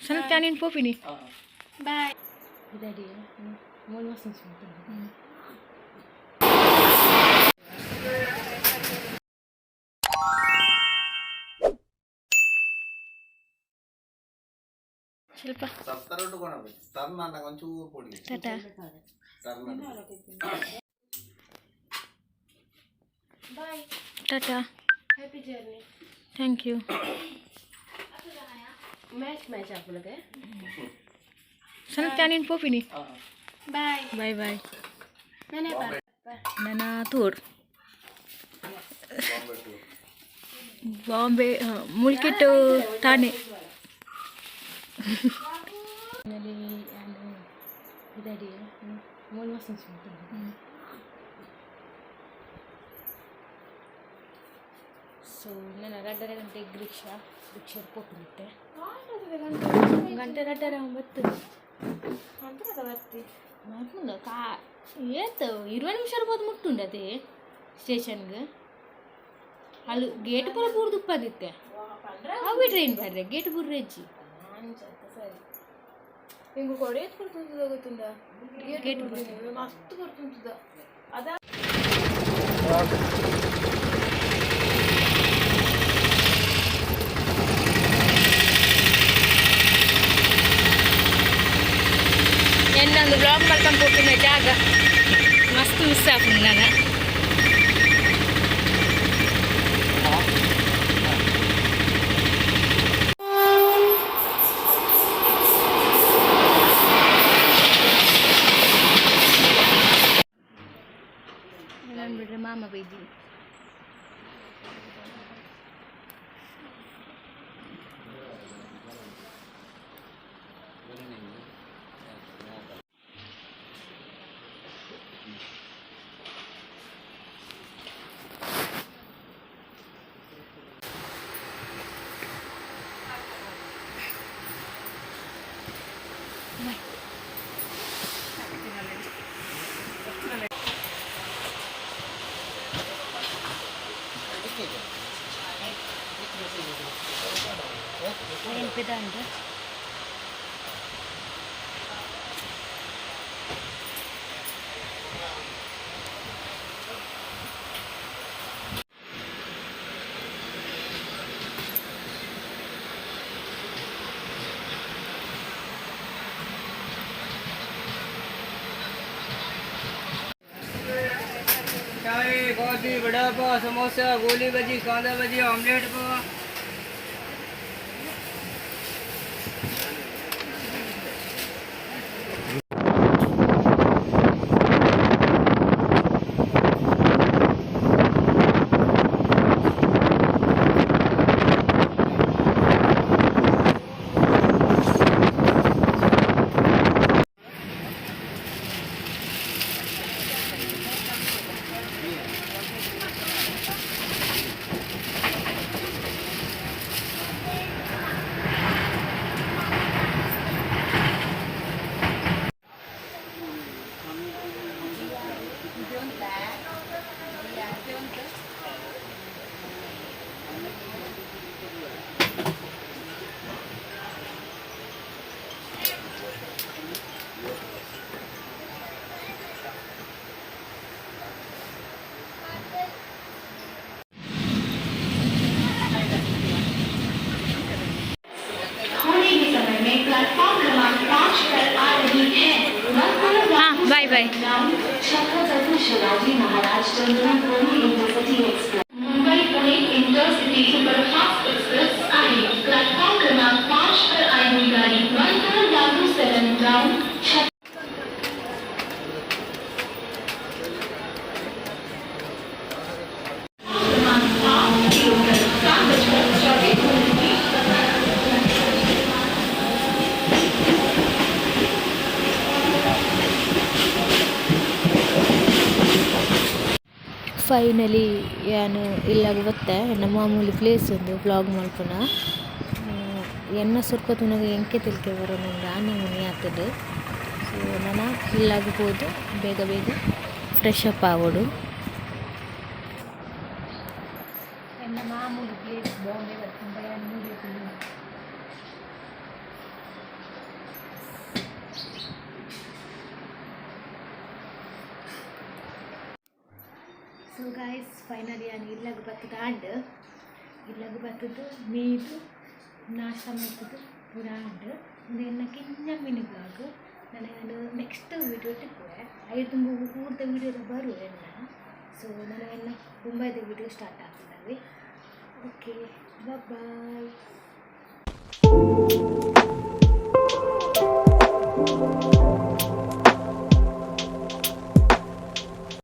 ಸನತ್ ಯಾನಿನ್ ಪೋಪಿನಿ. ಬಾಯ್. ಶಿಲ್ಪ. ಸತ್ತರೊಟ್ಟು ಕೊನೊಡು ಟರ್ನ್ ಅನ್ನ ಒಂಚೂರು ಪೊಡಿ. Tata. Turn. Bye. Tata. Happy journey. Thank you. Match match ಆಪುನಗೆ. ಸನತ್ ಯಾನಿನ್ ಪೋಪಿನಿ. ಬಾಯ್. Bye bye. ನಾನೇ. ನನ್ನ ತೋಡ್ ಬಾಂಬೆ ಮುಲ್ಕಿ ಟು ಥಾಣೆ. ಸೊ ನನ್ನ ರಡ್ಡರ ಗಂಟೆಗೆ ರಿಕ್ಷಾ ರಿಕ್ಷಾ ಪೋಪಿನಿತ್ತೆ. ಗಂಟೆ ರಡ್ಡರ ಬರ್ತದೆ. ಬರ್ತಿ. ಮರ್ಪುಂಡು ಕಾ ಏತ್ 20 ನಿಮಿಷ ಇರ್ಬೋದು ಮುಟ್ಟುಂಡು ಅದೇ ಸ್ಟೇಷನ್ಗೆ. ಅಲ್ಲಿ ಗೇಟ್ ಪೂರ ಬೂರ್ದು ಉಪ್ಪದಿತ್ತೆ. ಅವಿ ಟ್ರೈನ್ ಬರ್ರೆ ಗೇಟ್ ಬೂರ್ರೆಜ್ಜಿ. ಸರಿ, ಇಂಗು ಕೊಡೆ ಕೊಡ್ತುಂತದ ಗೊತ್ತುಂಡ? ಗೇಟ್. ಮಸ್ತ್ ಕೊಡ್ತುಂತದ ಅದ. ಎನ್ನೊಂದು ಬ್ಲಾಗ್ ಮಲ್ಕೊಂಡ್ ಪೋಪಿನ ಜಾಗ ಮಸ್ತ್ ಮಿಸ್ ಆಪುಂಡು ನಾನು. ನಾನು ಬಿಡ್ರೆ ಮಾಮ ಬೈದಿ. ನೆನಪಿದೆ. चाय, कॉफी, वड़ा पाव, समोसा, गोली भजी, कांदा भजी, ऑमलेट पोहा। थोड़े ही समय में प्लेटफॉर्म क्रमांक 5 पर आ रही है। ಹಾಂ, boy boy. Chhatrapati Shivaji Maharaj terminal Pune intercity express, Mumbai Pune intercity superfast express आहे। प्लेटफॉर्म क्रमांक 5 पर आई हुई गाड़ी 1427 डाउन। क्रमांक 5 पर 7:24 की। ಫೈನಲಿ ಯಾನ್ ಇಲ್ಲಾಗ ಬತ್ತೆ. ಎನ್ನ ಮಾಮೂಲಿ ಪ್ಲೇಸ್ ಒಂದು ವ್ಲಾಗ್ ಮಲ್ಪುನ. ಎನ್ನ ಸುರ್ಪ ತೂನಗ ಎಂಕೆ ತೆಲ್ಕೆ ಬರೋನುಂಡು ಆ ನಮೂನಿ ಆತುಂಡು. ಸೊ ನನ ಇಲ್ಲಾಗ ಪೋದು ಬೇಗ ಬೇಗ ಫ್ರೆಶ್ ಅಪ್ ಆವೊಡು. ಎನ್ನ ಮಾಮೂಲಿ ಪ್ಲೇಸ್ ಬಾಂಬೆ. ಸೊ ಗಾಯ್ಸ್, ಫೈನಲಿ ಯಾನ್ ಇಲ್ಲಗ್ ಬತ್ತುದು ಆಂಡ್. ಇಲ್ಲಗ್ ಬತ್ತುದು ಮೀದು ನಾಷ್ಟ ಮಲ್ತುದು ಪೂರ ಆಂಡ್. ಉಂದು ಎನ್ನ ಕಿಂಜ ಮಿನಿ ವ್ಲಾಗ್. ನನ ಯಾನ್ ನೆಕ್ಸ್ಟ್ ವೀಡಿಯೋ ತಿಕ್ಕುವೆ. ಐಟ್ ದುಂಬು ಊರ್ದ ವೀಡಿಯೋ ಬರು ಎನ್ನ. ಸೊ ನನ ಎನ್ನ ಬೊಂಬೈದ ವೀಡಿಯೋ ಸ್ಟಾರ್ಟ್ ಆಪುಂಡವೆ. Okay, bye.